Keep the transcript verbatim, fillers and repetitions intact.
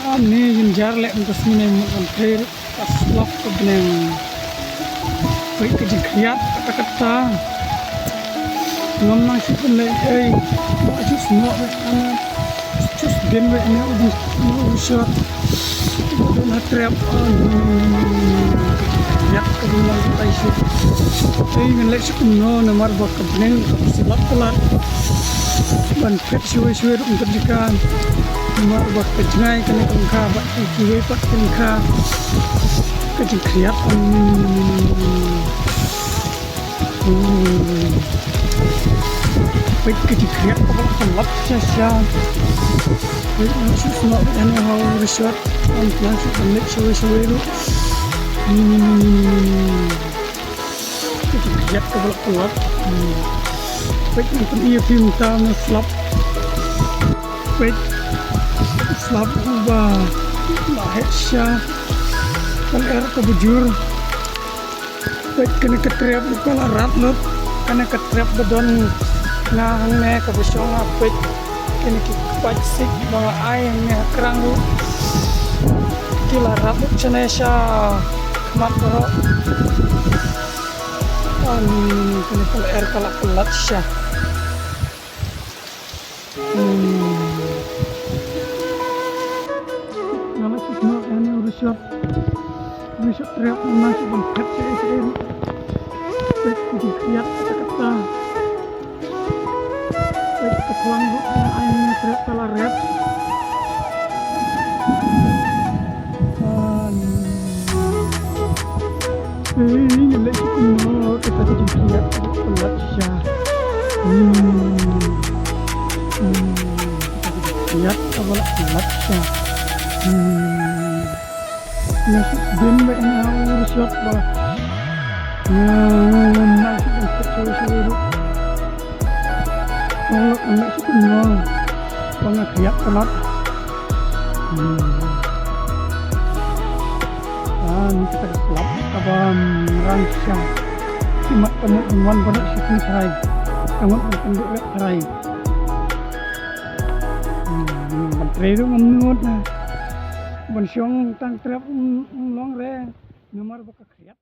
Ani jynjar leh mynta sngi ne mut ban trei ruh ka slap ka bneng. Peit ka jingkhriat kata kata. Ngam nang shu pynleh ei. Ba shu sngewbha bad ana. Shu sdien bad ana u ding sngewbha u shot. Ba don ha trep. Ani. Ka jingkhriat ka bneng kata shu. Ei ngan leh shu kumno namar ba ka bneng ka slap palat. Ban phet shuwei shuwei ruh ym tip jaka. Namar ba ka jngai kane ka lyngkha bad ka kiwei pat ka lyngkha. Ka jingkhriat. Hmm. Hmm. Peit ka jingkhriat kaba la palat sha sha. Peit nang shu sngewbha bad ana ha u resort. Nang shu ban leh shuwei shuwei ruh. Hmm. Ka jingkhriat kaba la palat. Hmm. Peit ngan pyni ïa phi mynta na slap. Peit slap uba la heh sha. Ka lyer kaba jur. Peit kane ka trep ka la rat lut. Kane ka trep ba don nga hangne kaba shong nga peit. Kine ki kpaid sik ba nga ai hangne ha krang ruh ki la rat lut shane sha khmat baroh. Ani, kane ka lyer ka la palat sha. Hmm. Nga la shu sngewbha ïa une u resort. Resort trep, nga shu ban phet sha ei sha ei ruh. Peit ka jingkhriat kata kata. Peit ka phlang ruh nga ai ne trep ka la rep. Ani. Ei, ngan leh shu kumno kata ka jingkhriat kaba la palat sha. Hmm. Hmm. Kata ka jingkhriat kaba la palat sha. Hmm. Nga shu sdien bad ïa u resort ba. Nga, nga, nga shu ban phet shuwei shuwei ruh. Nga leh shu kumno ba nga khriat palat. Hmm. Ah, ni kata ka slap kaba mrang sha. Ki mat ka mut ban wan baroh shi khun tharai. Ka mut ban pynduh ïa tharai. Hmm, ban trei ruh ngam nud na. Ban shong tang trep ym, ym long re. Namar ba ka khriat.